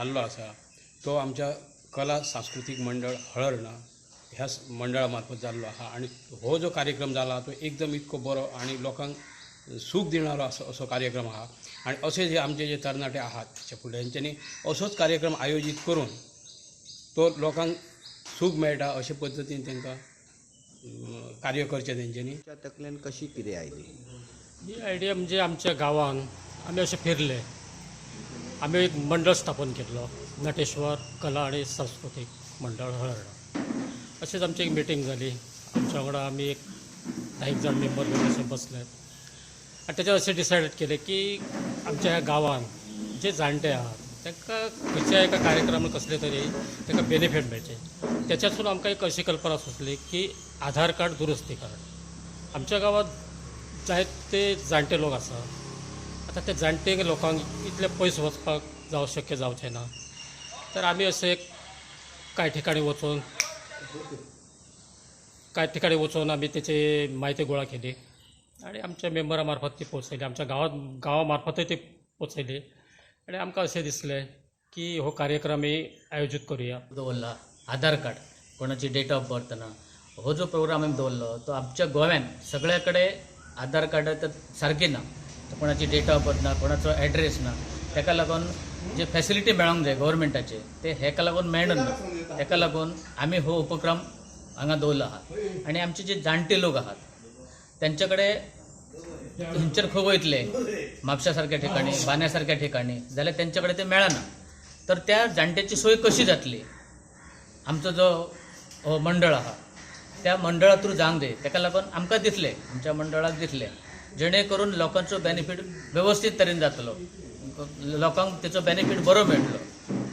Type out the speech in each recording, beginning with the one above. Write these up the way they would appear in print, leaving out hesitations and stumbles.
जाल्लो आसा तो आमच्या कला सांस्कृतीक मंडळ हळर्ण ह्या मंडळा मार्फत जाल्लो आसा. आनी हो जो कार्यक्रम जाला तो एकदम इतको बरो आनी लोकांक सूख दिणारो असो कार्यक्रम आसा. आनी अशे जे आमचे जे तरणाटे आहात त्याच्या फुडें तेंच्यांनी असोच कार्यक्रम आयोजीत करून तो लोकांक सूख मेळटा अशे पद्दतीन तांकां कार्य करचें तेंच्यांनी. तुमच्या तकलेन कशी कितें आयली? ही आयडिया म्हणजे आमच्या गांवांत आमी अशें फिरले, आमी एक मंडळ स्थापन केल्लो, नटेश्वर कला आनी सांस्कृतीक मंडळ हळर्ण. अशेंच आमची एक मिटींग जाली. आमच्या वांगडा आमी एक 10 एक जाण मेंबर घेवन अशें बसले आनी तेजेर अशें डिसायड केलें की आमच्या ह्या गांवांत जे जाणटे आहात तांकां खंयच्या एका कार्यक्रमाक कसले तरी तांकां बेनिफीट मेळचें. त्याच्यासून आमकां एक अशी कल्पना सुचली की आधार कार्ड दुरुस्ती कारण आमच्या गांवांत जायते जाणटे लोक आसा. आतां ते जाणटे लोकांक इतले पयस वचपाक जावं शक्य जावचें ना, तर आमी अशें एक कांय ठिकाणी वचून आमी तेची म्हायती गोळा केली आनी आमच्या मेंबरा मार्फत ती पोचयली, आमच्या गांवात गांवा मार्फतय ती पोचयली आनी आमकां अशें दिसलें की हो कार्यक्रम आमी आयोजीत करुया. दवरला आधार कार्ड, कोणाची डेट ऑफ बर्थ ना, हो जो प्रोग्राम आमी दवरलो तो आमच्या गोव्यान सगळ्या कडेन आधार कार्ड तर सारकी ना, कोणाची डेट ऑफ बर्थ ना, कोणाचो एड्रेस ना. ताका लागून जे फेसिलिटी मेळोंक जाय गव्हर्मेंटाचे ते हेका लागून मेळना. ताका लागून आमी हो उपक्रम हांगा दवरलो आहा. आनी आमचे जे जाणटे लोक आहात त्यांच्या कडेन खंयचर खंय वयतले, म्हापशा सारक्या ठिकाणी, बांद्या सारक्या ठिकाणी जाल्यार तेंच्या कडेन ते मेळना, तर त्या जाणट्याची सोय कशी जातली? आमचो जो हो मंडळ आहा त्या मंडळा थ्रू जावंक जाय. ताका लागून आमकां दिसलें, आमच्या मंडळाक दिसलें, जेणे करून लोकांचो बेनिफीट वेवस्थीत तरेन जातलो, लोकांक तेचो बेनिफीट बरो मेळटलो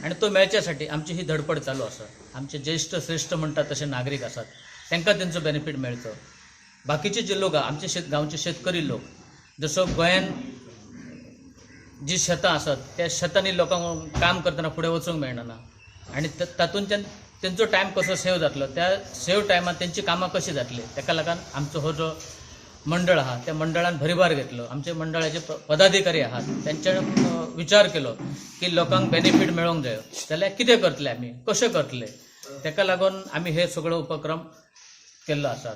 आनी तो मेळच्या साठी आमची ही धडपड चालू आसा. आमचे ज्येश्ठ श्रेश्ठ म्हणटात तशे नागरीक आसात, तांकां तेंचो बेनिफीट मेळचो. बाकीचे जे लोक आहा, आमचे शेत गांवचे शेतकरी लोक, जसो गोंयान जी शेतां आसात त्या शेतांनी लोकांक काम करतना फुडें वचूंक मेळना आनी तातूंतल्यान तेंचो टायम कसो सेव जातलो, त्या सेव टायमान तेंची कामां कशीं जातली, ताका लागून आमचो हो जो मंडळ आहा त्या मंडळान भरीभार घेतलो. आमचे मंडळाचे पदाधिकारी आहात तेंच्यानी विचार केलो की लोकांक बेनिफीट मेळोंक जायो जाल्यार कितें करतले आमी, कशें करतले. ताका लागून आमी हे सगळो उपक्रम केल्लो आसा.